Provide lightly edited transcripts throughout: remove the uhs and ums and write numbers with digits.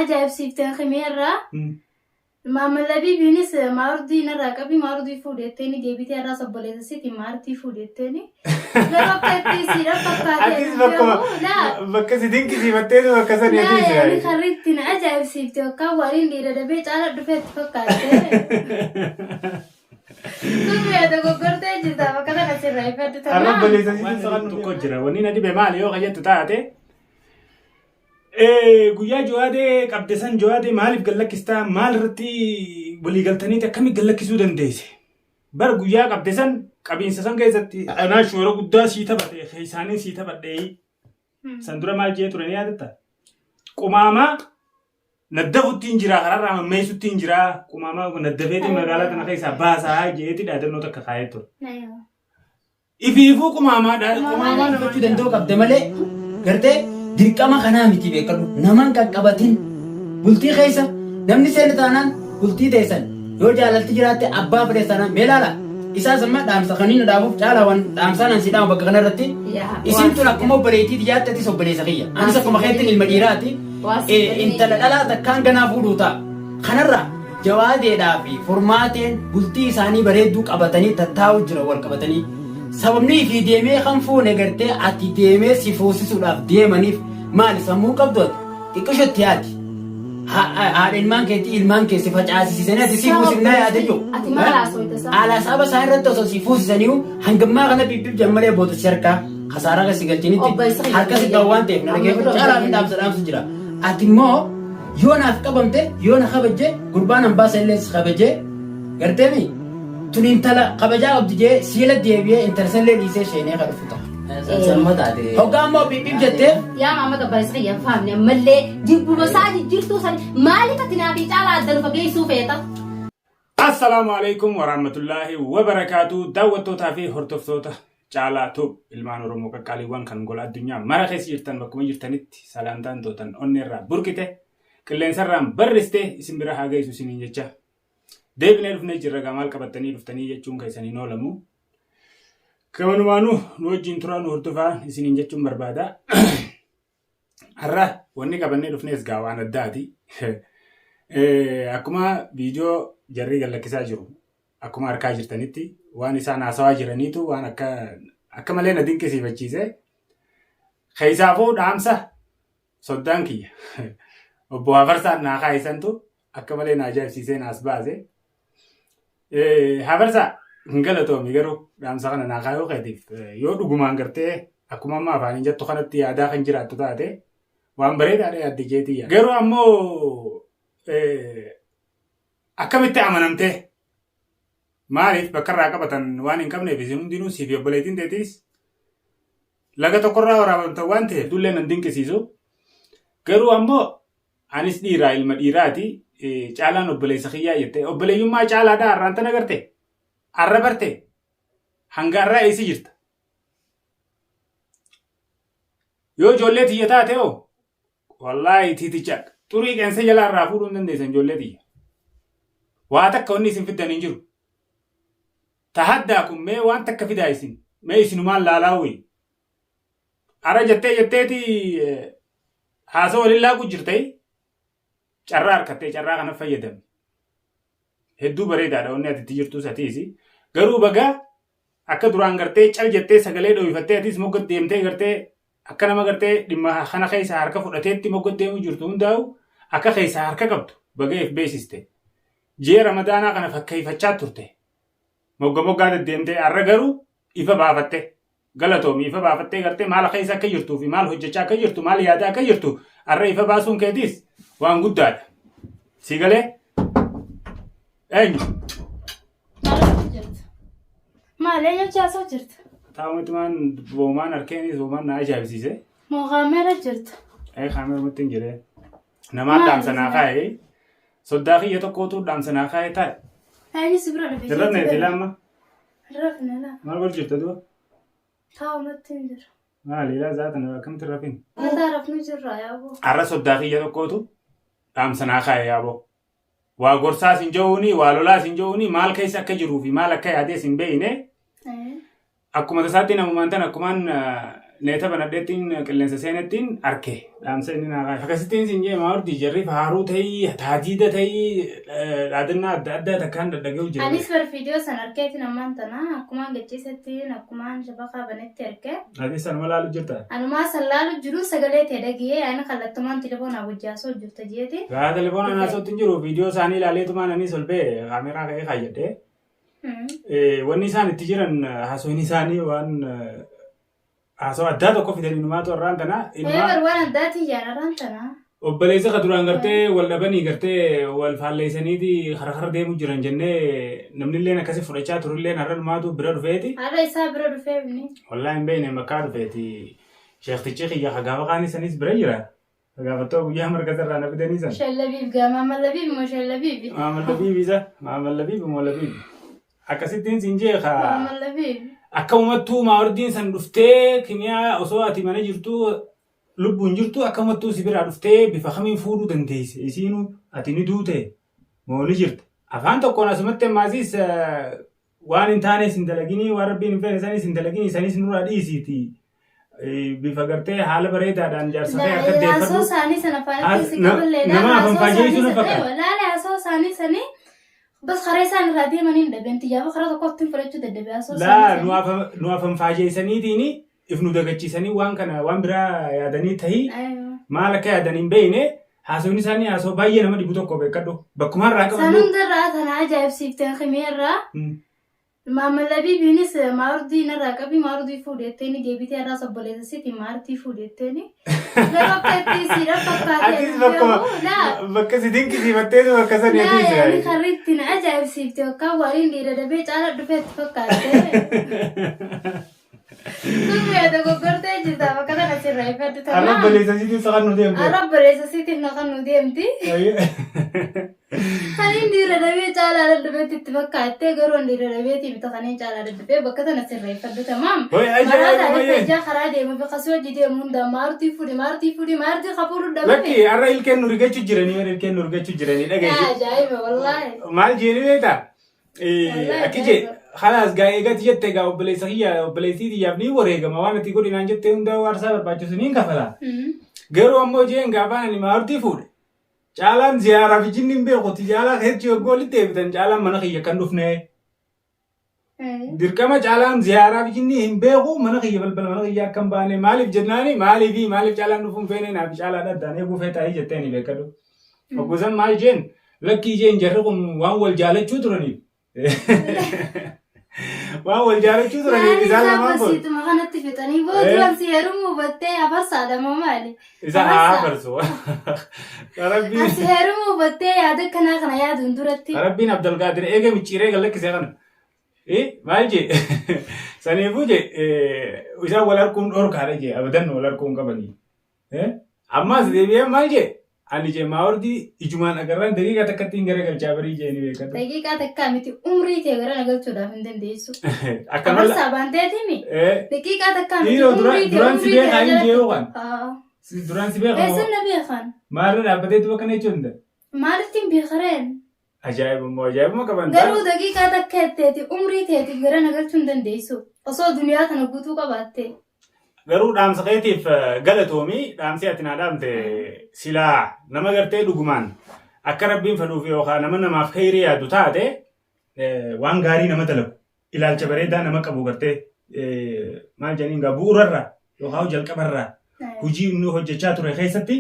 ajaa'ibsiifteen himeerraa. Maamma Labiibiinis maardii narraa qabi maardii fuudhetteeni deebitee har'aas obboleessa siiti maardii fuudhetteeni. Garuu akka itti siidha fakkaatee Atis bakkuma laa bakka si dinqisiifatteetu bakka sani laa atis. yaani karri itti na ajaa'ibsiifte yookaan waan inni dhiira dabee caala dhufee itti fakkaate. Sun yaa dogoggortee jirta bakka kana sirreeffadhu Har'a tamaa. obboleessa siiti saqan tokko jira. Wanni na dhibe maali yoo jettu taate guyyaa Jawaadee qabde san Jawaadee maaliif gad lakkistaa maal irratti walii galtaniiti akkamitti gad lakkisuu dandeesse? Bar guyyaa qabde san qabiinsa san keessatti anaa shoora guddaa sii taphate keessaaniin sii taphadhee san dura maal jee ture ni yaadatta? Qumaamaa naddafutti hin jiraa karaarraa mammeessutti hin jiraa qumaamaa naddafeetiin magaalaa tana keessaa baasaa jeeti dhaadannoo takka kaayee ture. Ifiifuu qumaamaadha. Qumaamaa dubbachuu danda'uu qabda malee gartee dirqama kanaa miti beekadhu. Naman qaqqabatin bultii keessa namni seena taanaan bultii teessan yoo jaalalti jiraatte abbaa fedhe taanaan mee laala isaas amma dhaamsa kan inni dhaabuuf caalaa waan dhaamsaan an si dhaamu bakka kanarratti Yaa, isin waan tun si akkuma obboleettii tiyyaatti atis obboleessa kiyya anis Waan akkuma si keettiin galini. ilma dhiiraati Waan si galini. intala dhalaa takkaan ganaa fuudhuu ta'a kanarraa Jawaadeedhaa fi Furmaateen bultii isaanii bareedduu qabatanii tattaa'u jira wal qabatanii. Sababni ifii deemee kan fuune gartee ati deemee si fuusisuudhaaf deemaniif maali sammuu qabdu ati xiqqisho itti yaadi. Haadha ilmaan keetii ilmaan kee si facaasisisanii ati si fuusifnaa yaade jiru. Ati maal haasofta isaa? Haala saba isaa irratti osoo si fuusisaniiyu hangammaa kana bibbib jammalee booda si harkaa kasaaraa keessa si galchinitti Obboleessa kiyya harka si qabu waan ta'eef na Amma dhaggeeffadhu dura caalaa fi dhaamsa dhaamsu jira. Ati immoo Yoo naaf qabamte, yoo na kabajje, gurbaan hambaa sanillee si kabajee, garteemi tun intala kabajaa qabdi jee siila deebi'ee intala sanillee dhiisee sheenee ka dhufu ta'a. Sanuma taate. Hoggaa ammoo phiphip jettee Yaa maama gabbaaressa kiyya hin faamne ammallee jibbuma isaa jijjiirtuu san maaliif ati naa fi caalaa adda nu fageessuu feeta? Assalaamu alaikum warahmatullaahi wabarakaatu daawwattootaa fi hordoftoota Caalaa Tube ilmaan Oromoo qaqqaaliiwwan kan gola addunyaa mara keessa jirtan bakkuma jirtanitti salaamtaan tootan onneerraa burqite qilleensarraan barriste isin bira haa geessu isiniin jecha deebinee dhufnee jirra gaa maal qabattanii dhuftanii jechuun keessan hin oolamu. Gamanumaanuu nu wajjin turaa nu hordofaa isiniin jechuun barbaada. Har'a wanni qabannee dhufnes gaa waan addaati. Akkuma viidiyoo jarri gad lakkisaa jiru akkuma arkaa jirtanitti waan isaan haasawaa jiraniitu waan akka akka malee na dinqisiifachiise. Keessaafuu dhaamsa soddaan kiyya obbo Hafarsaan naa kaa'isantu akka malee na ajaa'ibsiisee naas baase. Hafarsaa hin galatoomi garuu dhaamsa kana naa kaayuu keetiif yoo dhugumaan gartee akkuma amma afaaniin jettu kanatti yaadaa kan jiraattu taate waan bareedaadha yaadde jeetii yaada. Garuu ammoo akkamitti amanamtee maaliif bakka irraa qabatan waan hin qabneef isin hundinuu siif obboleettiin teetiis laga tokkorraa waraabamtan waan ta'eef dullee nan dinqisiisu. Garuu ammoo Anis dhiiraa ilma dhiiraati caalaan obboleessa kiyyaa jette obboleeyyummaa caalaadhaa har'aan tana garte har'a barte hanga har'aa eessa jirta yoo ijoollee tiyya taate hoo wallaahi tiiticha xurii qeensa jalaa irraa fuudhuu hin dandeessan ijoollee tiyya waa takka wanni isin fiddan hin jiru tahaddaa kun mee waan takka fidaa isin mee isinumaan laalaa wuyi Ara jettee jetteeti haasoo waliin laaqu jirtee carraa harkattee carraa kana fayyadame. Hedduu bareedaadha wanni ati itti jirtus atiis. Garuu baga akka duraan gartee cal jettee sagalee dho'ifattee atiis mogga deemtee gartee akka nama gartee dhimma kana keessa harka fudhateetti mogga deemuu jirtu hundaa'u akka keessaa harka qabdu baga if beeksiste. Ji'a Ramadaanaa kana fakkeeffachaa turte. Mogga moggaa deddeemtee har'a garuu ifa baafatte. Galatoomi ifa baafattee gartee maal keessa akka jirtuu fi maal hojjechaa akka jirtu maal yaadaa akka jirtu har'a ifa baasuun keetiis waan guddaadha. Si galee? Eenyu? Maal eenyu jaasoo jirta? Taa'umatumaan boomaan harkeenis boomaan na ajaa'ibsiise. Moo kaameera jirta? Ee kaameerumatti hin jiree. Namaa dhaamsa naa kaa'e. Soddaa kiyya tokkootu dhaamsa naa kaa'e taa'e. Eenyu si bira dhufe? Irra neeti lama. Rafne laa. Maal godhu jirta du'a? Taa'umatti hin jiru. Maali ilaa zaatan akkamitti rafin? Mataa rafnu jirra yaaboo. Har'a soddaa kiyya tokkootu dhaamsa naa kaa'e yaaboo. Waa gorsaas hin jehuuni, waa lolaas hin jehuuni, maal keessa akka jiruu fi maal akka yaadees hin beekne. Akkuma tasaatti namumaan tan akkumaan Neeta banadheettiin qilleensa seenettiin arke dhaamsa inni naa kaa'e. Akkasittiin siin jee maawardii jarri faaruu ta'ii taadiida ta'ii dhaadannaa adda addaa takkaan dhadhaga'u jira. Anis bar viidiyoo san arkeetiin ammaan tana akkumaan gachiisettiin akkumaan shabakaa banetti arke. Atis sanuma laalu jirta. Anumaa san laalu jiru sagalee ta'e dhagiyee ani kallattumaan telefoonaa wajjaasoo jirta jeeti. Gaa telefoona naasootti hin jiru viidiyoo isaanii ilaaleetumaan anis ol ba'e kaameraa ka'ee kaayyadhee. Wanni isaan itti jiran haasawni isaanii waan haasawaa addaa tokko fidanii numaatu har'aan tana Ee inumaa bar waan addaatiin yaan har'aan tana. obboleessa ka duraan gartee wal dhabanii gartee wal faalleessaniiti kara kara deemu jiran jennee namnilleen akkasi fudhachaa turulleen har'a numaatu bira dhufeeti. Har'a isaa bira dhufee inni. Wallaahi hin beekne makkaa dhufeeti. Sheektichi kiyya ka gaafa kaanii sanis bira jira. Ka gaafattoo guyyaa markaza irraa na fidanii san. Shallabiif gaa maama labiif moo shallabiif? Maama labiif isa maama labiif moo labiif. Akkasittiin siin jee ka Maama labiif. Akkamumattuu maawardiin san dhuftee kimiyaa osoo ati mana jirtuu lubbuun jirtuu akkamumattuu si biraa dhuftee bifa kamiin fuudhuu dandeesse isiinuu ati ni duute moo ni jirta. Afaan tokkoon asumatti ammaasiis waan hin taanes hin dalaginii waan rabbiin hin feene sanis hin dalaginii sanis nurraa dhiisiiti bifa gartee haala bareedaadhaan jaarsa kee harka Haasoo deeffadhu. isaanii sana afaanitti si qaballee Nama afaan faajeessuu na fakkaata. Laala haasoo isaanii sanii bas karaa isaan irraa deemanii hin dhabeen xiyyaaba karaa tokkotti fudhachuu dadhabe haasoo Laa isaanii nu sanii. afaan nu afaan faajeessaniitiin if nu dagachiisanii waan kana waan biraa yaadanii tahii Aywa. maal akka yaadan hin beekne haasawni isaanii haasawaa baay'ee nama dhibu tokko beekadhu. Bakkuma irraa San qabadhu. hundarraa tana ajaa'ibsiifteen kimiirraa Maama Labiibiinis maardii narraa qabii maardii fuudhetteeni deebitee har'aas obboleessa siiti maardii fuudhetteeni. Garuu akka itti isiidha fakkaatee Atis bakkuma bakka si dinqisiifatteetu bakka sani Laa atis. yaani karri itti na ajaa'ibsiifte yookaan waliin dhiira dabee caala dhufee itti fakkaatte. Sun mi'a dogoggortee jirta bakka kana sirreeffadhu Har'a tamaa. obboleessa siitiif sakan nu deemte. Har'a obboleessa siitiif na kan nu deemti. Kan inni dhiira dhabee caalaa dadhabeetti itti fakkaattee garuu inni dhiira dhabeetii miti kan inni caalaa dadhabee bakka tana sirreeffadhu tamaam. Hoi Maraa ajaa'iba taatee baay'ee. fayyaa karaa deemu fi kasii hojii deemu hundaa maartii fuudhi maartii fuudhi maartii kafuudhu dhabame. Lakki har'a ilkeen nu rigachuu jiranii warra ilkeen nu rigachuu jiranii dhageessi. Ajaa'iba wallaahi. Maal jeeni beektaa? Wallaahi Akki jee ajaa'iba. khalaas gaa eegati jette gaa obboleessa kiyya obboleettii tiyyaaf ni wareegama waan ati godhi naan jettee hunda waarsaa barbaachisu niin kafala. Garuu ammoo jeen gaafaan ani maartii fuudhe. Caalaan ziyaaraa fi jinni hin beeku caalaa keessatti yogguu walitti deebitan caalaan mana kiyya kan dhufne. Dirqama caalaan ziyaaraa fi jinni hin beeku mana kiyya balbala mana kiyya akka hin baane maaliif jennaani maaliifi maaliif caalaan dhufuu hin feene naaf caalaadha addaan eeguu feetaayii jetteeni beekadhu. Obbo Zan maal jeen lakkii jeen jarri kun waan wal jaalachuu turaniif waan wal jaalachuu turaniif Maali isaan isaa lamaan kun basiituma kanatti fixanii booda duraan si heerumuu hubattee afarsaadha moo maali? isa haa Afarsaa. afarsu. Rabbiin Asi heerumuu hubattee yaada akkanaa kana yaaduun duratti. Rabbiin Abdulqaadir eega micciiree galakkise kana. Maal jee saniifuu jee isaan wal arguun dhorkaadha jee abadan wal arguun qabanii. Ammas deebi'ee maal jee ani jee maawardii ijumaan agarraan daqiiqaa takkatti hin garagalchaa barii jee ni beekadhu. Daqiiqaa takkaa miti umrii tee gara na galchuudhaaf hin dandeessu. Akka mala Afarsaa baanteetimi. Daqiiqaa takkaa miti Dhiiroo umrii tee duraan si umrii tee beekaa hin jala. jee yookaan Haa. duraan si beekaa Eessan na beekan? maalirra dhaabbatee duba kana jechuun hin Maalitti hin beekareen? Ajaa'ibummaa ajaa'ibuma qaban. Garuu daqiiqaa takka jetteeti umrii teetiif gara na galchuu hin dandeessu. Osoo duniyaa tana guutuu qabaatte. Garuu dhaamsa keetiif galatoomi dhaamsi ati naa dhaamte silaa nama gartee dhugumaan akka rabbiin fedhuuf yookaan nama namaaf kheyrii yaadu taate waan gaarii nama dalagu ilaalcha bareedaa nama qabu gartee maal jedhaniin gaa bu'uurarraa yookaan jalqabarraa hojii inni hojjechaa ture keessatti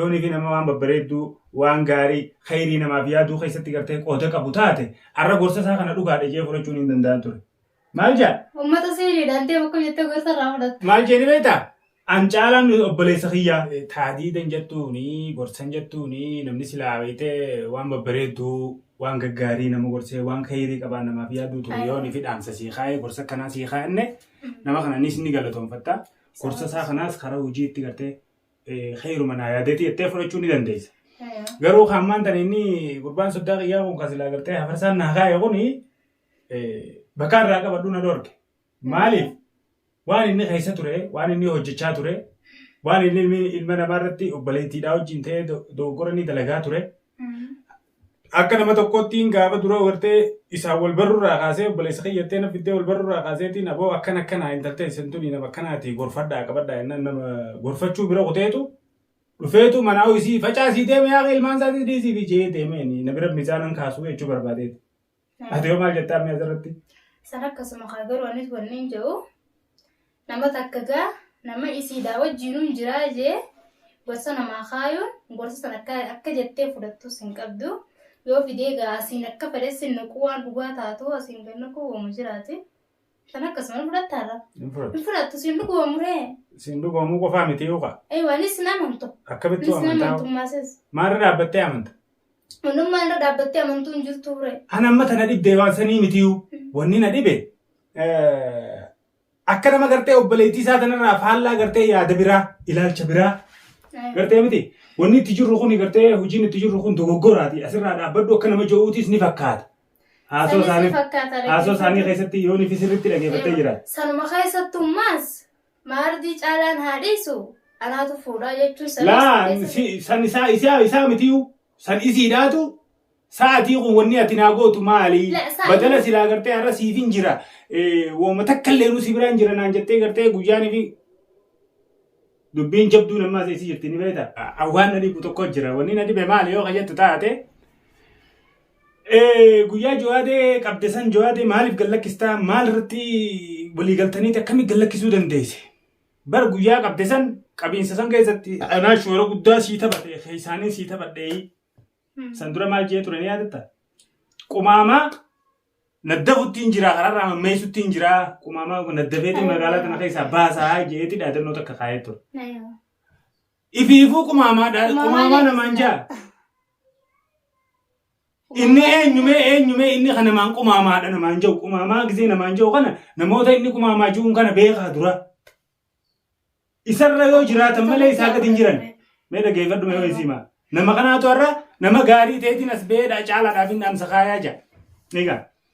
yoonii fi nama waan babbareedduu waan gaarii kheyrii namaaf yaaduu keessatti gartee qooda qabu taate arra gorsa isaa kana dhugaadha jee fudhachuun hin danda'an ture. Maal jaa? Uummata seeriidhaan deemu akkam jettee gorsa irraa fudhatta. Maal jeeni beektaa? An caalaan obboleessa kiyyaa. Taadiidan jettuuni gorsan jettuuni namni silaa beektee waan babbareedduu waan gaggaarii nama gorsee waan kheyrii qabaa namaaf yaaduu ture yoonii fi dhaamsa sii kaa'ee gorsa akkanaa sii kaa'enne nama kana nis ni galatoonfatta. Gorsa isaa kanaas karaa hojii itti gartee kheyruma naa yaadeeti jettee fudhachuu ni dandeessa. Garuu kan ammaan tana inni gurbaan soddaa kiyyaa kun kan silaa gartee hafarsaan naa kaa'e kuni bakka irraa qabadhu na dhorke. Maaliif? Waan inni keessa ture, waan inni hojjechaa ture, waan inni ilma namaa irratti obboleettiidhaa wajjin ta'ee dogoggora inni dalagaa ture. Akka nama tokkottiin gaafa dura gartee isaan wal barruurraa kaasee obboleessa kiyyattee na fiddee wal barruurraa kaaseetiin aboo akkana akkanaa intaltee isin tuni nama akkanaati gorfadhaa qabadhaa jennaan nama gorfachuu bira kuteetu dhufeetu manaa isii facaasii deeme yaa ilmaan isaatis dhiisii fi jee deemee na bira mizaanan kaasuu jechuu barbaadeeti. Ati hoo maal jettaa mee asirratti? San akkasuma kaa garuu anis wanni hin jedhu nama takka gaa nama isiidhaa wajjiinuu hin jiraa jee gorsa namaa kaayuun gorsa san akka akka jettee fudhattus hin qabdu. Yoo fidee gaa asiin akka fedhes hin naquu waan dhugaa taatu asiin gad naquu wamu jiraati. San akkasuma hin fudhattaarra. Hin fudhattu. Hin fudhattu siin dhugoomuree. Siin dhugoomuu qofaa miti yookaan Eewa anis hin amantu. akkamittuu Anis hin amantaa amantu maases. maalirra dhaabbattee amanta? Hundummaa irra dhaabbattee amantuu hin jirtu ture. An amma tana dhibdee waan sanii mitiyuu wanni na dhibe akka nama gartee obboleettii isaa tanarraa faallaa gartee yaada biraa ilaalcha biraa gartee miti wanni itti jirru kun gartee hojiin itti jirru kun dogoggoraati asirraa dhaabbadhu akka nama jo'uutis ni fakkaata. Haasoo isaanii haasoo isaanii keessatti yoo nifi sirriitti dhageeffattee jira. Sanuma keessattummaas maardii caalaan haa dhiisu anaatu fuudhaa jechuun sanis Laa keessa- san isaa isaa isaa mitiyuu san isiidhaatu sa'atii kun wanni ati naa gootu maali? La, sa'a- Badala silaa gartee har'a siif hin jira. Wooma takka illee nu si biraan jira naan jettee gartee guyyaanii fi dubbiin jabduun ammaas eessi jirti ni beekta. Waan na dhibu tokko jira. Wanni na dhibe maali yoo jettu taate guyyaa jawaadee qabde san jawaadee maaliif gallakkistaa maal irratti waliigaltaniiti akkamitti gallakkisuu dandeesse? Bar guyyaa qabde san qabiinsa san keessatti anaa shoora guddaa sii taphate keessaanii sii taphadhee san dura maal jee ture ni yaadatta? Qumaamaa naddafutti hin jira kararraa mammeessutti hin jira qumaamaa naddafeetiin magaalaa tana keessaa baasaa jeeti dhaadannoo takka kaayee ture. Aywa. Ifiifuu qumaamaadha Qumaamaa qumaamaa namaan jaa. Inni eenyumee eenyumee inni kan namaan qumaamaadha namaan jiru qumaamaa gisee namaan jiru kana namoota inni qumaamaa jiruun kana beekaa dura. Isarra yoo jiraatan malee isaa gadi hin jiran. Mee dhageeffadhu mee wayii siima. Nama kanaatu har'a nama gaarii ta'eetiin as ba'eedha caalaadhaaf hin dhaamsa kaayaa jira. Egaa.